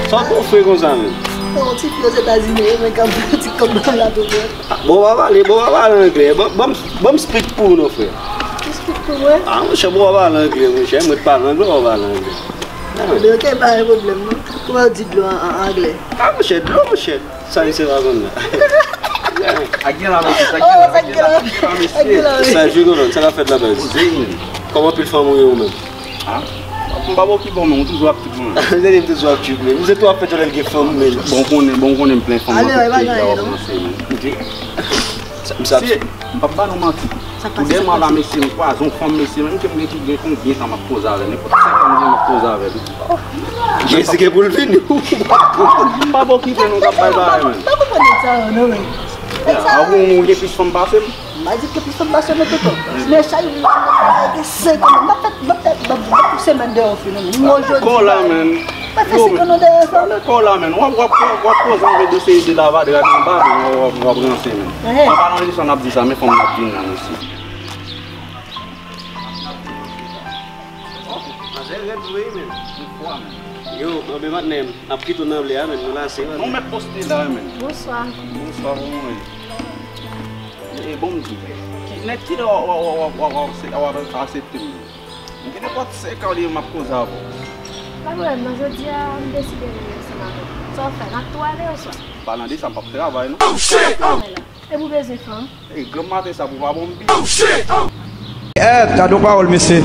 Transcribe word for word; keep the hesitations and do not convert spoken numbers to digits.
Sa w te ofri konsa menm? Yon ti fi Ozetazini, wi, men k ap fè ti kòb nan la tou, frè. Bon, w pa pale, bon, w pa pale anglè. Ban, ban, ban m speak pou ou non, frè. Ou speak pou mwen? Ah, monchè, bon, w pa pale anglè, monchè. Mwen te pale anglè, w pa pale anglè. Ah. Ebyen, ok, pa gen pwoblèm, non. Kòman yo di dlo an, an anglè? Ah, monchè, dlo, monchè. Sa misye pa konn la. Ak gen la, mesye, sa gen la, sa gen la, mesye. Sa jwe, non, sa k ap fèt la, baz? Kòman pil fanm ou ye ou menm? Ah, m pa okipe w, men ou toujou ap trip mwen. Misye di m toujou ap trip, men misye tou ap fè tchòlè l gen fanm, men. Bon, konnen, bon, konnen m plen fanm nan tout peyi a, w ap ranse, men. Ok. Sa, sa. Si, m p ap ba nou manti. Tou dèyè mwa la, mesye, m kwaze yon fanm, mesye, menm ke m gen, gen konbyen tan m ap koze avè l, nenpòt senk an m gen m ap koze avè l. Jezi gen pou l vini. M p ap okipe nou k ap bay bagay, men. M pa konprann nèg sa yo, non, men. Nèg sa yo, ou gen plis fanm pase m? M pa di ke plis fanm pase m, non, tonton. Men chay, m gen senk an, m ap fè, m ap fè, m ap fè yon semèn deyò fini, non. M wè jodi. Kò la, men. Mwen fè senk an nan dèyè sa, men. Kò la, men. W ap, w ap, w ap, w ap poze anvè de seri de lavadrap anba, men w ap, w ap ranse, men. An palan de sa, n ap di sa, men fanm n ap vin nan, mesye. Manzè rèd vre, men. Poukwa, men? Yo, anben, patnè m, n ap kite w nan vle a, men. Nou lase, patnè. Nou mèt poste la, men. Bonswa. Bonswa, kòman w ye? E, e, bon, m di w, ki, nèg kilè w, w, w ap aksepte m? M gen nenpòt senk an li m ap koze avè w. Pa pwoblèm, non, jodi a, m deside vini ansanm avè w. Sa w fè, n ap tou ale oswa? Palan de sa, m p ap travay, non. Sa w fè la? Epi w bezwen fanm? E, granm maten sa, pou w pa ban m bi. Eh, gade yon pawòl, mesye.